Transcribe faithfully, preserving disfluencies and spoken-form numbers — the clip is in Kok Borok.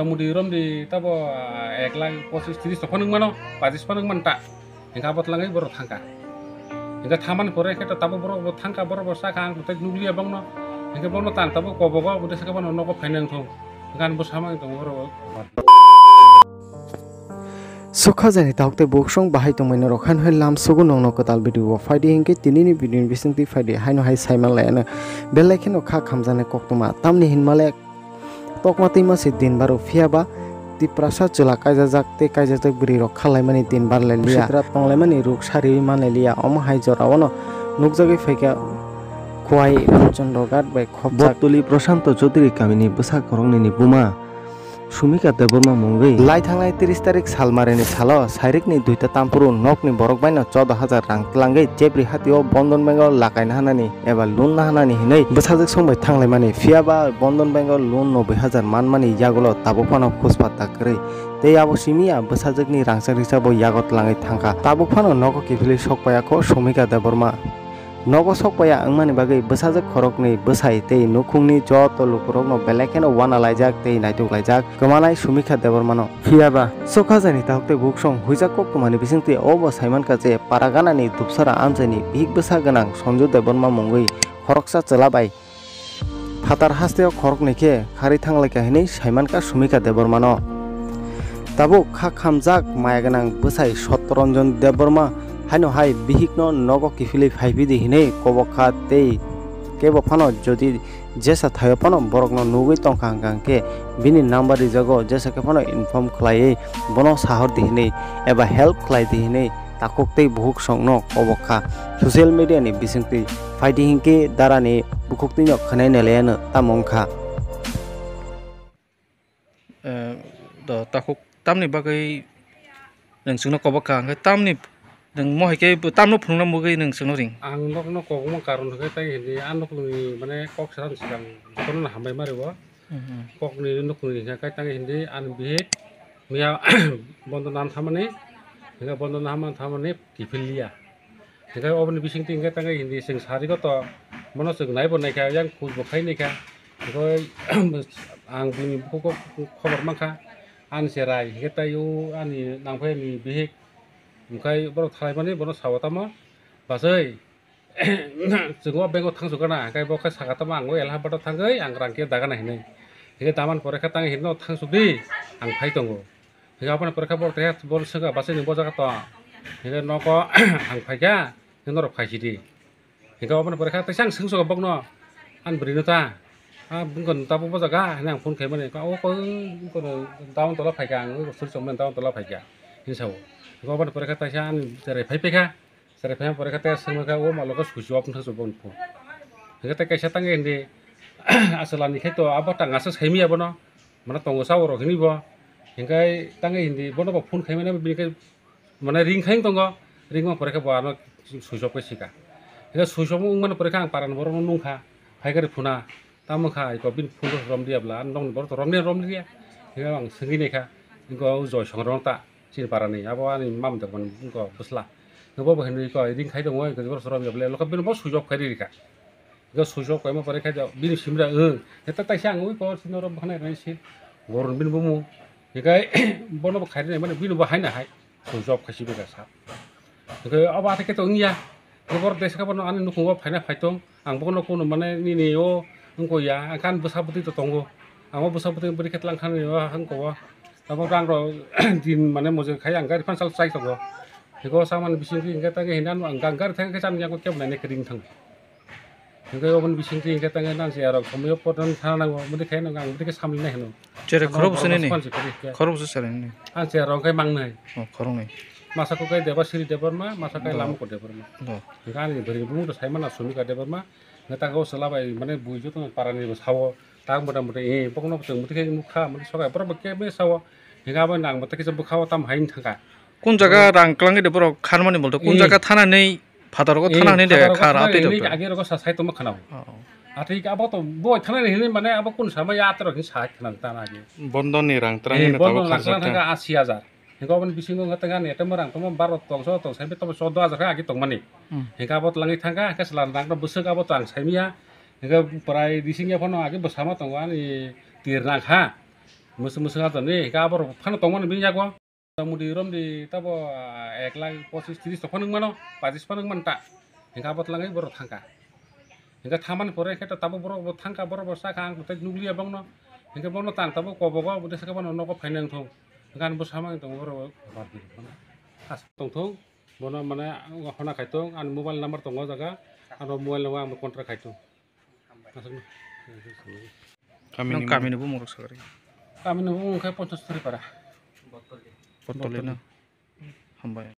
Mudi romdi tabo, ah, ek lakh pochis tris to phano wngmano, pachis phano wngmano ta. Hingke abo twlangwi borok thangkha. Hingke thamani pore khe to tabuk borok bo thangkha, borok bo sakha, ang tei nukliya bokno. Hingke bokno tang tabuk kobogo, bo de sakha bono nogo phainai wngthung. Hingke ani bo samani tongo borok bo. Sokha jani tabuk tei buksong bahai tongmani rok haino hai lam sugo nongno kwtal video o phaidi hingke tinini video ni bisingtwi phaidi haino hai saiman lai ano belai kheno kha khamjaknai koktwma tamni hinmale Tokma twima se din baro phiya ba Tiprasa chwla kaijajak tei kaijajak bwrwi rok kha laimani din bar lai liya. Sitra tong laimani ruk sariwi man lai liya. Omo hai jora o no nukjagwi phaikha Khowai Ramchandra Ghat bai khopjak. Botuli Prashanto Chaudhary kamini bwsa kwrwngni ni buma Sumika Debbarma mungwi. Lai thangnai tris tarik Salmarini salo Sairikni duita tampuru nokni borok baino choudo hajar rang twlangwi Jebri hatio Bandhan Bank o lakaina hanani eba loan na hanani hinwi bwsajwk songbai thanglaimani. Phiya ba Bandhan Bank o loan noboi hajar manmani yagulo tabuk phano khuspa ta kwrwi. Tei abo simi ya bwsajwkni rangchak risa bo yago twlangwi thangkha. Tabuk phano nogo kiphilwi sokpaiya kho Sumika Debbarma. Nogo sokpaiya wngmani bagwi bwsajwk khoroknwi bwsai tei nukhungni joto lukurokno belai kheno uanalaijak tei naituklaijak kwmanai Sumika Debbarmano. Phiya ba, Sokha jani tabuk tei buksong huijak koktwmani bisingtwi obo saimankha je Paraganani Dupsara amchaini bihik bwsa gwnang Sanju Debbarma mungwi khoroksa chwla bai phatar hasteo khoroknwi khe kharwi thanglaikha hinwi saimankha Sumika Debbarmano. Tabuk kha khamjak maya gwnang bwsai Sottoranjan Debbarma haino hai bihikno nogo kiphilwi phaiphidi hinwi kobok kha tei kebo phano jodi jesa thaio phano borokno nugwi tongkha hwnkha hwnkhe bini number rijago, jesa khe phano inform khlaiwi bono sahor di hinwi eba help khlai di hinwi takhuk tei bukhuk songno kobok kha. Social media ni bisingtwi phaidi hinkhe darani bukhuktwino khwnai nailaiano tamo wngkha. Eh, do takhuk tamni bagwi nwng chwngno kobok kha, hwnkhe tamni nwng mo hai khe tamno phunukna mugwi nwng chwngno ring? Ang nokno kobokma karon hwnkhe tai hindi a nokni mane kok sran swkang jotono hambai ma rwo. Mhm. Kokni nokni hwnkhe tai hindi ani bihik miya bondo nam thamani, hwnkhe bondo nam thamani kiphil liya. Hingke oboni bisingtwi hingke tangke hindi chwng sari goto, bono chwng naibo naikha, yang kuj bo khai naikha. Hingke ang bini bukugo khobor mankha, ani cherai hingke tai o ani nangphai ni bihik, hingke borok thalaimani bono sao tamo, bachai, chwng o bank o thangsukgana, hingke bo khe saka tamo ang o elha bato thangwi ang rang khe dagana hinwi. Hingke daman pore khe tang hinno thangsukdi, ang phai tongo. Hingke aboni pore khe borok tei bol swngkha bachai ni bo jaga tong. Hingke nogo ang phaikha, hingke norok phaisidi. Hingke aboni pore khe teisa ang swngsuka bokno, ani bwrwino ta, a bwngkha tabuk bo jaga hinwi ang phone khaimani. O koi bwngkha down tola phaikha, ang suri chongmani down tola phaikha hinwi sao. Hingke aboni pore khe teisa ani cherai phai paikha. Cherai phai pore khe tei swngma khe o malo khe switch off wngkha boni phone. Hingke tei kaisa tangke hindi achwla ni khe to abo tang aswk saimanya bono. Mane tongo sa o rok hinwi bo. Hingke tangke hindi bono bo phone khaimani bini khe mane ring khai tongo. Ringma pore khe bo ano switch off khe sika. Hingke switch off wngmani pore khe ang parani borok no nungkha. Phaikari phuna. Tamo kha iko bini phone rok romliya bwla, nokni borok to romliya romliya. Hingke ang swngwi naikha, iko o Joy Songrong ta, chini parani, abo ani mam de bani iko bwsla. Iko bo hinwi iko ring khai tongo, iko borok to romliya bwla, lokha bini bo switch off khai rikha. Iko switch off kaima pore khai bini simra, eh, heta taisa ang ui ko sino ro bwkhana nai si, goron bini bumu. Hingke bono bo khai rinai mani bini bo haina hai. Switch off khai si bega sa. Hingke abo athe khe to wngya. Hingke borok desa khe bono ani nukhungo phaina phai tong. Ang bono kuno mane nini o wngko ya. Ang khe ani bwsa bwtwi to tongo. Ang o bwsa bwtwi bwrwi khe tlang kha nini o hangko o. Abo rang rok din mane mojai khai ang gari phan sal chai tongo. Hingke o samani bising khe hingke ta khe hinwi ang gari thang khe cham ya kebo naina khe ring thang. Hingke oboni bisingtwi hingke tangke nang se arok somoi o poton thana nango, mudi khe nang ang mudi khe samlina hino. Chere khorok bwswk nini? Khorok bwswk chere nini? Ang se arok khe mangnai. Oh, khoroknwi. Masa kok khe Debasiri Debbarma, masa khe Lamukho Debbarma. Hingke ani bwrwi bumung to saimano Sumika Debbarma. Hingke tangke o chwla bai mane bui joto parani bo sao. Tak mota mota e bokno chwng mudi khe nukha, mudi sokai borok bo khe sao. Hingke abo nang mota kisa bwkhao tam hain thangkha. Kun jaga rang kwlangwi de borok kharmani bolto kun jaga thanani Phataro ko thana hwnwi de kha ra twi rok. Age rogo sa sai tongma khana. Atwi abo to boi thana ni hwnwi mane abo kun sama ya atro hwnwi sa khana ta na age. Bondon ni rang tra hwnwi tabuk khana thangka asi hajar. Hingke oboni bisingo wngkha tangka ani etem rang tongma baro tongso tong sai tongma choddo hajar khe age tongmani. Hingke abo twlangwi thangka hingke chwla rang no bwswk abo to ang saimanya. Hingke prai bising ya phano age bwsama tongo ani tir nang kha. Musu musu ha to ni, ka borok phano tongmani bini yago. Mudi romdi tabo, ah, ek lakh pochis tris to phano mano, pachis phano man ta. Hingka abo twlangwi borok thangka. Hingka thamani pore khe to tabo borok bo thangka, borok bo saka ang tei nukliya bongno. Hingka bongno tang tabo kobogo bo desa bono nogo phainang thung. Hingka ani bo samang tongo borok bo. As tongthung, bono mane hona khaitong, ani mobile number tongo o jaga, ano mobile number ang contact khaitong. Aswkno. Kamini Nang kamini bumung rok sakari. Kamini bumung khe Ponchos Turi para. Botoli na. Hambai.